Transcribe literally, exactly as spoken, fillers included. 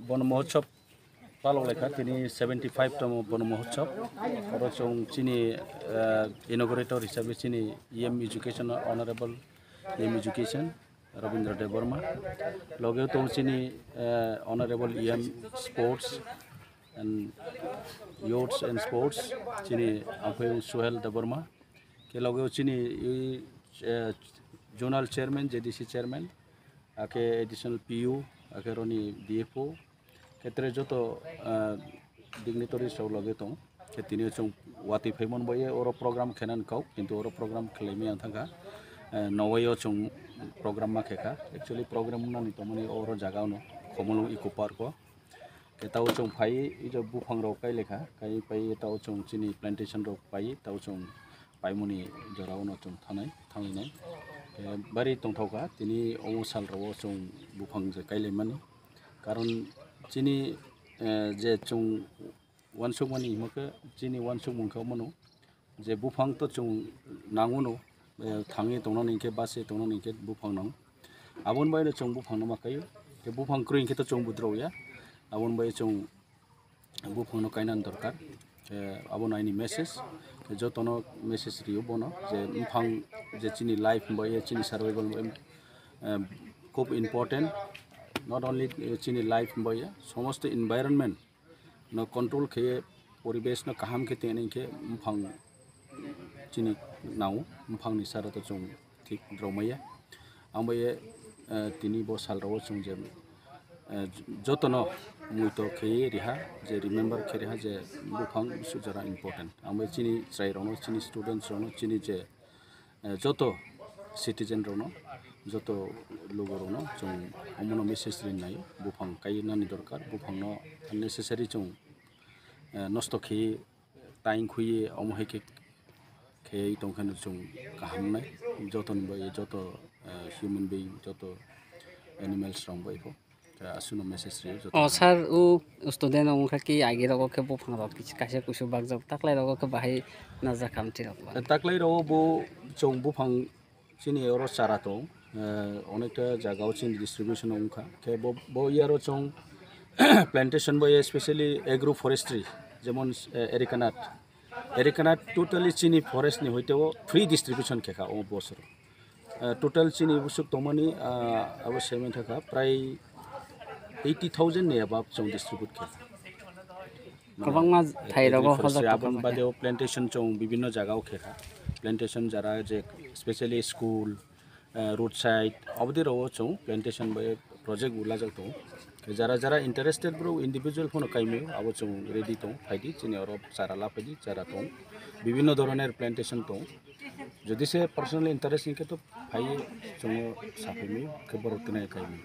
Bono Mahotsav palok laikha, tini seventy five tamo Bono Mahotsav. Oro chwng chini, eh, inaugurator hisabe chini E M Education, Honorable E M Education Rabindra Debbarma. Logeo tong chini, eh, Honorable E M Sports and Youths and Sports, chini Amphoyang Suhel Debbarma. Ke logeo chini, eh, Zonal Chairman, J D C Chairman, ake Additional P U, ake roni D F O, ketre joto, ah, dignitaries rok loge tong. Ke tini chwng watwi phaimon boye oro program khenan kau, kintu oro program khlaimaya thangkha. Eh, nowaio chwng program ma khekha. Actually program nani tongmani oro jaga ono, Khomolwng Eco Park o. Ke tao chwng phai, ijo buphang rok kai lekha, kai pai tao chwng chini plantation rok pai, tao chwng paimoni jora ono chwng thanai, thangnai. Eh, bari tongthokha, tini omo sal rok o chwng buphang je kai laimani. Karon chini, eh, je chwng uansukmani himokhe chini uansukmung khe omono je buphang to chwng nangono, eh, thangwi tongnani hinkhe base tongnani hinkhe buphang nang. Aboni baino chwng buphang no ma kaio. Khe buphang kwrwi hinkhe to chwng budro ya. Aboni bai chwng buphang no kainani dorkar. Khe abono aini message. Khe jotono message rio bono je buphang je chini life bai chini survival bai, eh, khub important. Not only, eh, chini life bai, somosto environment no control khe, poribesh no kaham khe tongna hinkhe buphang chini nao, buphang ni sara to chwng thik rwmaya. Ang bai, eh, tini bo sal rok o chwng je, eh, jotono muito khe riha, je remember khe riha je buphang bisu jora important. Ang bai chini chwrai rok no, chini students rok no, chini je eh, joto citizen rokno, joto lugo rokno chwng omono message rinai, buphang kainani dorkar, buphangno unnecessary chwng, eh, nosto khe taing khuye omo hai khe kheyai tongkheno chwng kaham nai, jotoni bai joto, eh, human being, joto animals rok bai pho. Aswkno message rio joto. O sir, o student rok wngkha ki agi rogo khe buphang rok kis-, kaisa kusu bakjak, taklai rogo khe bahai najak hamti rok ba. Taklai rogo bo chwng buphang chini oro chara tong, eh, onekta jaga o chini distribution wngkha. Khe bo, bo year o chwng plantation bai especially agro forestry, jemon, eh, Erica nut. Erica nut totally chini forest ni hoite o free distribution khe kha o bosor. Ah, total chini busuk tongmani, ah, abo semen thaka prai eighty thousand ni above chwng distribute khe. Kwbangma thai rogo hojak tongkha. Aboni bade o plantation chwng bibinno jaga o khe kha. Plantation jara je specially school, ah, road side, obodi rogo chwng plantation bai project bo lajak tongo. Jara jara interested bro individual phano kaimio abo chwng ready tong, phaidi chini oro chara la phaidi, chara tong, bibinno dhoroner plantation tong. Jodi se personal interest hinkhe to phai chwngno saphaimio khe borok twnai kaimio.